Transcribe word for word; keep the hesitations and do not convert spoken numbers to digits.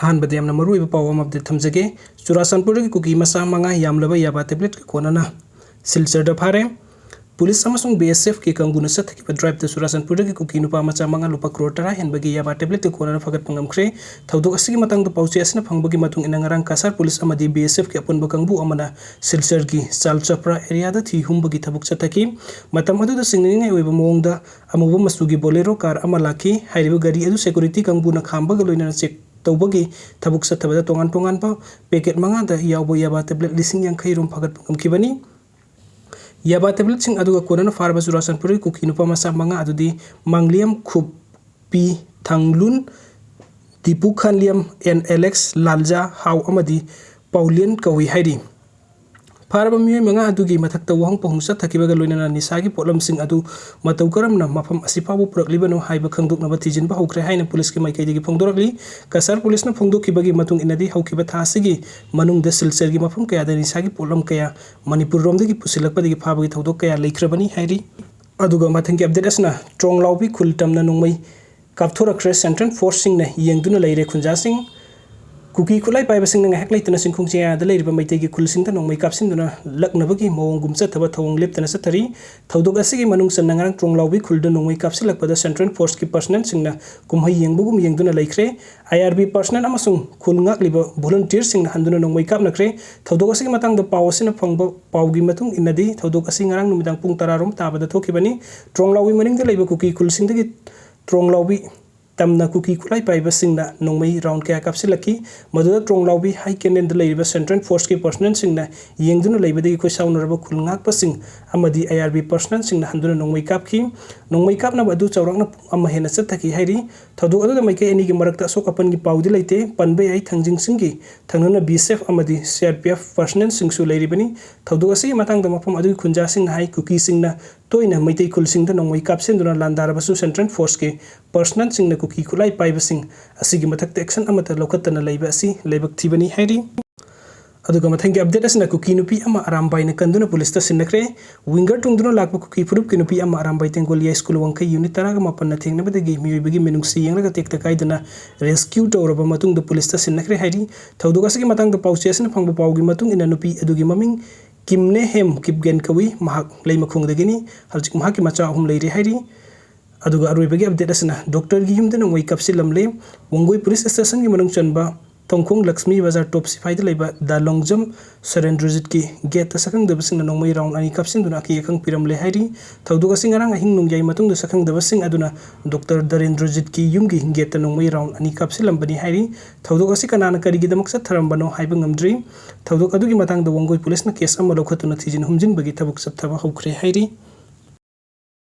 ꯑꯍꯥꯟꯕꯗ ꯌꯥꯝꯅ ꯃꯔꯨꯑꯣꯏꯕ ꯄꯥꯎ ꯑꯃ update ꯊꯝꯖꯒꯦ꯫ ꯆꯨꯔꯥꯆꯥꯟꯄꯨꯔꯗꯒꯤ ꯀꯨꯀꯤ ꯃꯆꯥ ꯃꯉꯥ ꯌꯥꯝꯂꯕ ꯌꯥꯕꯥ tablet ꯀ ꯀꯣꯟꯅꯅ ꯁꯤꯜꯆꯔꯗ ꯐꯥꯔꯦ꯫ ꯄꯨꯂꯤꯁ ꯑꯃꯁꯨꯡ B S F ꯀꯤ ꯀꯥꯡꯕꯨꯅ ꯆꯠꯊꯈꯤꯕ drive ꯇ ꯆꯨꯔꯥꯆꯥꯟꯄꯨꯔꯗꯒꯤ ꯀꯨꯀꯤ ꯅꯨꯄꯥ ꯃꯆꯥ ꯃꯉꯥ ꯂꯨꯄꯥ ꯀ꯭ꯔꯣꯔ ꯇꯔꯥ ꯍꯦꯟꯕꯒꯤ ꯌꯥꯕꯥ tablet ꯀ ꯀꯣꯟꯅꯅ ꯐꯥꯒꯠꯄ ꯉꯝꯈ꯭ꯔꯦ꯫ ꯊꯧꯗꯣꯛ ꯑꯁꯤꯒꯤ ꯃꯇꯥꯡꯗ ꯄꯥꯎꯆꯦ ꯑꯁꯤꯅ ꯐꯪꯕꯒꯤ ꯃꯇꯨꯡ ꯏꯟꯅ, ꯉꯔꯥꯡ ꯀꯁꯥꯔ ꯄꯨꯂꯤꯁ ꯑꯃꯗꯤ B S F ꯀꯤ ꯑꯄꯨꯟꯕ ꯀꯥꯡꯕꯨ ꯑꯃꯅ ꯁꯤꯜꯆꯔꯒꯤ ꯆꯥꯜꯆꯄ꯭ꯔꯥ area ꯗ ꯊꯤ ꯍꯨꯝꯕꯒꯤ ꯊꯕꯛ ꯆꯠꯊꯈꯤ꯫ ꯃꯇꯝ ꯑꯗꯨꯗ ꯆꯤꯡꯅꯅꯤꯡꯉꯥꯏ ꯑꯣꯏꯕ ꯃꯑꯣꯡꯗ ꯑꯃꯨꯕ ꯃꯆꯨꯒꯤ Bolero car ꯑꯃ ꯂꯥꯛꯈꯤ꯫ ꯍꯥꯏꯔꯤꯕ ꯒꯥꯔꯤ ꯑꯗꯨ security ꯀꯥꯡꯕꯨꯅ ꯈꯥꯝꯕꯒ ꯂꯣꯏꯅꯅ check ꯇꯧꯕꯒꯤ ꯊꯕꯛ ꯆꯠꯊꯕꯗ ꯇꯣꯉꯥꯟ ꯇꯣꯉꯥꯟꯕ packet ꯃꯉꯥꯗ ꯌꯥꯎꯕ ꯌꯥꯕꯥ tablet ꯂꯤꯁꯤꯡ ꯌꯥꯡꯈꯩ ꯔꯣꯝ ꯐꯥꯒꯠꯄ ꯉꯝꯈꯤꯕꯅꯤ꯫ ꯌꯥꯕꯥ tablet ꯁꯤꯡ ꯑꯗꯨꯒ ꯀꯣꯟꯅꯅ ꯐꯥꯔꯕ ꯆꯨꯔꯥꯆꯥꯟꯄꯨꯔꯒꯤ ꯀꯨꯀꯤ ꯅꯨꯄꯥ ꯃꯆꯥ ꯃꯉꯥ ꯑꯗꯨꯗꯤ ꯃꯥꯡꯂꯤꯌꯝ ꯈꯨꯞꯄꯤ ꯊꯥꯡꯂꯨꯟ, ꯗꯤꯄꯨ ꯈꯥꯟꯂꯤꯌꯝ, ꯑꯦꯟ ꯑꯦꯂꯦꯛꯁ, ꯂꯥꯜꯖꯥ, ꯍꯥꯎ ꯑꯃꯗꯤ ꯄꯥꯎꯂꯤꯌꯟ ꯀꯧꯏ ꯍꯥꯏꯔꯤ꯫ ꯐꯥꯔꯕ ꯃꯤꯑꯣꯏ ꯃꯉꯥ ꯑꯗꯨꯒꯤ ꯃꯊꯛꯇ ꯋꯥꯍꯪ ꯄꯥꯎꯍꯪ ꯆꯠꯊꯈꯤꯕꯒ ꯂꯣꯏꯅꯅ ꯅꯤꯁꯥꯒꯤ ꯄꯣꯠꯂꯝꯁꯤꯡ ꯑꯗꯨ ꯃꯇꯧ ꯀꯔꯝꯅ ꯃꯐꯝ ꯑꯁꯤ ꯐꯥꯎꯕ ꯄꯨꯔꯛꯂꯤꯕꯅꯣ ꯍꯥꯏꯕ ꯈꯪꯗꯣꯛꯅꯕ ꯊꯤꯖꯤꯟꯕ ꯍꯧꯈ꯭ꯔꯦ ꯍꯥꯏꯅ ꯄꯨꯂꯤꯁꯀꯤ ꯃꯥꯏꯀꯩꯗꯒꯤ ꯐꯣꯡꯗꯣꯔꯛꯂꯤ꯫ ꯀꯁꯥꯔ ꯄꯨꯂꯤꯁꯅ ꯐꯣꯡꯗꯣꯛꯈꯤꯕꯒꯤ ꯃꯇꯨꯡ ꯏꯟꯅꯗꯤ, ꯍꯧꯈꯤꯕ ꯊꯥ ꯑꯁꯤꯒꯤ ꯃꯅꯨꯡꯗ ꯁꯤꯜꯆꯔꯒꯤ ꯃꯐꯝ ꯀꯌꯥꯗ ꯅꯤꯁꯥꯒꯤ ꯄꯣꯠꯂꯝ ꯀꯌꯥ ꯃꯅꯤꯄꯨꯔ ꯔꯣꯝꯗꯒꯤ ꯄꯨꯁꯤꯜꯂꯛꯄꯗꯒꯤ ꯐꯥꯕꯒꯤ ꯊꯧꯗꯣꯛ ꯀꯌꯥ ꯂꯩꯈ꯭ꯔꯕꯅꯤ ꯍꯥꯏꯔꯤ꯫ ꯑꯗꯨꯒ ꯃꯊꯪꯒꯤ update ꯑꯁꯤꯅ ꯇ꯭ꯔꯣꯡꯂꯥꯎꯕꯤ ꯈꯨꯜ ꯇꯝꯅ ꯅꯣꯡꯃꯩ ꯀꯥꯞꯊꯣꯔꯛꯈ꯭ꯔꯦ꯫ Central Force ꯁꯤꯡꯅ ꯌꯦꯡꯗꯨꯅ ꯂꯩꯔꯦ꯫ ꯈꯨꯟꯖꯥꯁꯤꯡ ꯀꯨꯀꯤ ꯈꯨꯠꯂꯥꯏ ꯄꯥꯏꯕꯁꯤꯡꯅ ꯉꯥꯏꯍꯥꯛ ꯂꯩꯇꯅ ꯆꯤꯡꯈꯣꯡ ꯆꯤꯌꯥꯗ ꯂꯩꯔꯤꯕ ꯃꯩꯇꯩꯒꯤ ꯈꯨꯜꯁꯤꯡꯗ ꯅꯣꯡꯃꯩ ꯀꯥꯞꯁꯤꯟꯗꯨꯅ ꯂꯛꯅꯕꯒꯤ ꯃꯑꯣꯡꯒꯨꯝ ꯆꯠꯊꯕ ꯊꯧꯑꯣꯡ ꯂꯦꯞꯇꯅ ꯆꯠꯊꯔꯤ꯫ ꯊꯧꯗꯣꯛ ꯑꯁꯤꯒꯤ ꯃꯅꯨꯡ ꯆꯟꯅ ꯉꯔꯥꯡ ꯇ꯭ꯔꯣꯡꯂꯥꯎꯕꯤ ꯈꯨꯜꯗ ꯅꯣꯡꯃꯩ ꯀꯥꯞꯁꯤꯜꯂꯛꯄꯗ Central Force ꯀꯤ personnel ꯁꯤꯡꯅ ꯀꯨꯝꯍꯩ ꯌꯦꯡꯕꯒꯨꯝ ꯌꯦꯡꯗꯨꯅ ꯂꯩꯈ꯭ꯔꯦ꯫ I R B personnel ꯑꯃꯁꯨꯡ ꯈꯨꯜ ꯉꯥꯛꯂꯤꯕ volunteer ꯁꯤꯡꯅ ꯍꯟꯗꯨꯅ ꯅꯣꯡꯃꯩ ꯀꯥꯞꯅꯈ꯭ꯔꯦ꯫ ꯊꯧꯗꯣꯛ ꯑꯁꯤꯒꯤ ꯃꯇꯥꯡꯗ ꯄꯥꯎ ꯑꯁꯤꯅ ꯐꯪꯕ ꯄꯥꯎꯒꯤ ꯃꯇꯨꯡ ꯏꯟꯅꯗꯤ, ꯊꯧꯗꯣꯛ ꯑꯁꯤ ꯉꯔꯥꯡ ꯅꯨꯃꯤꯗꯥꯡ ꯄꯨꯡ ꯇꯔꯥ ꯔꯣꯝ ꯇꯥꯕꯗ ꯊꯣꯛꯈꯤꯕꯅꯤ꯫ ꯇ꯭ꯔꯣꯡꯂꯥꯎꯕꯤ ꯃꯅꯤꯡꯗ ꯂꯩꯕ ꯀꯨꯀꯤ ꯈꯨꯜꯁꯤꯡꯗꯒꯤ ꯇ꯭ꯔꯣꯡꯂꯥꯎꯕꯤ ꯇꯝꯅ ꯀꯨꯀꯤ ꯈꯨꯠꯂꯥꯏ ꯄꯥꯏꯕꯁꯤꯡꯅ ꯅꯣꯡꯃꯩ round ꯀꯌꯥ ꯀꯥꯞꯁꯤꯜꯂꯛꯈꯤ꯫ ꯃꯗꯨꯗ ꯇ꯭ꯔꯣꯡꯂꯥꯎꯕꯤ High Canal ꯗ ꯂꯩꯔꯤꯕ Central Force ꯀꯤ personnel ꯁꯤꯡꯅ ꯌꯦꯡꯗꯨꯅ ꯂꯩꯕꯗꯒꯤ ꯈꯣꯏꯁꯥꯎꯅꯔꯕ ꯈꯨꯜ ꯉꯥꯛꯄꯁꯤꯡ ꯑꯃꯗꯤ I R B personnel ꯁꯤꯡꯅ ꯍꯟꯗꯨꯅ ꯅꯣꯡꯃꯩ ꯀꯥꯞꯈꯤ꯫ ꯅꯣꯡꯃꯩ ꯀꯥꯞꯅꯕ ꯑꯗꯨ ꯆꯥꯎꯔꯥꯛꯅ ꯄꯨꯡ ꯑꯃ ꯍꯦꯟꯅ ꯆꯠꯊꯈꯤ ꯍꯥꯏꯔꯤ꯫ ꯊꯧꯗꯣꯛ ꯑꯗꯨꯗ ꯃꯥꯏꯀꯩ ꯑꯅꯤꯒꯤ ꯃꯔꯛꯇ ꯑꯁꯣꯛ ꯑꯄꯟꯒꯤ ꯄꯥꯎꯗꯤ ꯂꯩꯇꯦ꯫ ꯄꯟꯕ ꯌꯥꯏ, ꯊꯥꯡꯖꯤꯡ ꯆꯤꯡꯒꯤ ꯊꯪꯅꯅ B S F ꯑꯃꯗꯤ C R P F personnel ꯁꯤꯡꯁꯨ ꯂꯩꯔꯤꯕꯅꯤ꯫ ꯊꯧꯗꯣꯛ ꯑꯁꯤꯒꯤ ꯃꯇꯥꯡꯗ ꯃꯐꯝ ꯑꯗꯨꯒꯤ ꯈꯨꯟꯖꯥꯁꯤꯡꯅ ꯍꯥꯏ, ꯀꯨꯀꯤꯁꯤꯡꯅ ꯇꯣꯏꯅ ꯃꯩꯇꯩ ꯈꯨꯜꯁꯤꯡꯗ ꯅꯣꯡꯃꯩ ꯀꯥꯞꯁꯤꯟꯗꯨꯅ ꯂꯥꯟꯗꯥꯔꯕꯁꯨ, Central Force ꯀꯤ personnel ꯁꯤꯡꯅ ꯀꯨꯀꯤ ꯈꯨꯠꯂꯥꯏ ꯄꯥꯏꯕꯁꯤꯡ ꯑꯁꯤꯒꯤ ꯃꯊꯛꯇ action ꯑꯃꯠꯇ ꯂꯧꯈꯠꯇꯅ ꯂꯩꯕ ꯑꯁꯤ ꯂꯥꯏꯕꯛ ꯊꯤꯕꯅꯤ ꯍꯥꯏꯔꯤ꯫ ꯑꯗꯨꯒ ꯃꯊꯪꯒꯤ ꯑꯞꯗꯦꯠ ꯑꯁꯤꯅ ꯀꯨꯀꯤ ꯅꯨꯄꯤ ꯑꯃ ꯑꯔꯥꯝꯕꯥꯏꯅ ꯀꯟꯗꯨꯅ ꯄꯨꯂꯤꯁꯇ ꯁꯤꯟꯅꯈ꯭ꯔꯦ꯫ ꯋꯤꯡꯒꯔ ꯇꯣꯡꯗꯨꯅ ꯂꯥꯛꯄ ꯀꯨꯀꯤ ꯐꯨꯔꯨꯞꯀꯤ ꯅꯨꯄꯤ ꯑꯃ ꯑꯔꯥꯝꯕꯥꯏ ꯇꯦꯡꯒꯣꯜ ꯌꯥꯏ ꯁ꯭ꯀꯨꯜ ꯋꯥꯡꯈꯩ ꯌꯨꯅꯤꯠ ꯇꯔꯥꯒ ꯃꯥꯄꯟꯅ ꯊꯦꯡꯅꯕꯗꯒꯤ ꯃꯤꯑꯣꯏꯕꯒꯤ ꯃꯤꯅꯨꯡꯁꯤ ꯌꯦꯡꯂꯒ ꯇꯦꯛꯇ ꯀꯥꯏꯗꯅ ꯔꯦꯁꯀ꯭ꯌꯨ ꯇꯧꯔꯕ ꯃꯇꯨꯡꯗ ꯄꯨꯂꯤꯁꯇ ꯁꯤꯟꯅꯈ꯭ꯔꯦ ꯍꯥꯏꯔꯤ꯫ ꯊꯧꯗꯣꯛ ꯑꯁꯤꯒꯤ ꯃꯇꯥꯡꯗ ꯄꯥꯎꯆꯦ ꯑꯁꯤꯅ ꯐꯪꯕ ꯄꯥꯎꯒꯤ ꯃꯇꯨꯡ ꯏꯟꯅ ꯅꯨꯄꯤ ꯑꯗꯨꯒꯤ ꯃꯃꯤꯡ ꯀꯤꯝꯅꯦ ꯍꯦꯝ ꯀꯤꯞꯒꯦꯟ ꯀꯧꯏ꯫ ꯃꯍꯥꯛ ꯂꯩꯃꯈꯣꯡꯗꯒꯤꯅꯤ꯫ ꯍꯧꯖꯤꯛ ꯃꯍꯥꯛꯀꯤ ꯃꯆꯥ ꯑꯍꯨꯝ ꯂꯩꯔꯦ ꯍꯥꯏꯔꯤ꯫ ꯑꯗꯨꯒ ꯑꯔꯣꯏꯕꯒꯤ ꯑꯞꯗꯦꯠ ꯑꯁꯤꯅ ꯗꯣꯛꯇꯔꯒꯤ ꯌꯨꯝꯗ ꯅꯣꯡꯃꯩ ꯀꯥꯞꯁꯤꯜꯂꯝꯂꯦ꯫ ꯋꯥꯡꯒꯣꯏ ꯄꯨꯂꯤꯁ ꯁ꯭ꯇꯦꯁꯟꯒꯤ ꯃꯅꯨꯡ ꯆꯟꯕ ꯊꯣꯡꯈꯣꯡ ꯂꯛꯁꯃꯤ ꯕꯖꯥꯔ ꯇꯣꯞ ꯁꯤꯐꯥꯏꯗ ꯂꯩꯕ ꯗꯥ ꯂꯣꯡꯖꯝ ꯁꯔꯦꯟꯗ꯭ꯔꯖꯤꯠꯀꯤ ꯒꯦꯠꯇ ꯁꯛꯈꯪꯗꯕꯁꯤꯡꯅ ꯅꯣꯡꯃꯩ ꯔꯥꯎꯟ ꯑꯅꯤ ꯀꯥꯞꯁꯤꯟꯗꯨꯅ ꯑꯀꯤ ꯑꯈꯪ ꯄꯤꯔꯝꯂꯦ ꯍꯥꯏꯔꯤ꯫ ꯊꯧꯗꯣꯛ ꯑꯁꯤ ꯉꯔꯥꯡ ꯑꯍꯤꯡ ꯅꯣꯡꯌꯥꯏ ꯃꯇꯨꯡꯗ ꯁꯛꯈꯪꯗꯕꯁꯤꯡ ꯑꯗꯨꯅ ꯗꯣꯛꯇꯔ ꯗꯔꯦꯟꯗ꯭ꯔꯖꯤꯠꯀꯤ ꯌꯨꯝꯒꯤ ꯒꯦꯠꯇ ꯅꯣꯡꯃꯩ ꯔꯥꯎꯟ ꯑꯅꯤ ꯀꯥꯞꯁꯤꯜꯂꯝꯕꯅꯤ ꯍꯥꯏꯔꯤ꯫ ꯊꯧꯗꯣꯛ ꯑꯁꯤ ꯀꯅꯥꯅ ꯀꯔꯤꯒꯤꯗꯃꯛ ꯆꯠꯊꯔꯝꯕꯅꯣ ꯍꯥꯏꯕ ꯉꯝꯗ꯭ꯔꯤ꯫ ꯊꯧꯗꯣꯛ ꯑꯗꯨꯒꯤ ꯃꯇꯥꯡꯗ ꯋꯥꯡꯒꯣꯏ ꯄꯨꯂꯤꯁꯅ ꯀꯦꯁ ꯑꯃ ꯂꯧꯈꯠꯇꯨꯅ ꯊꯤꯖꯤꯟ ꯍꯨꯝꯖꯤꯟꯕꯒꯤ ꯊꯕꯛ ꯆꯠꯊꯕ ꯍꯧꯈ꯭ꯔꯦ ꯍꯥꯏꯔꯤ꯫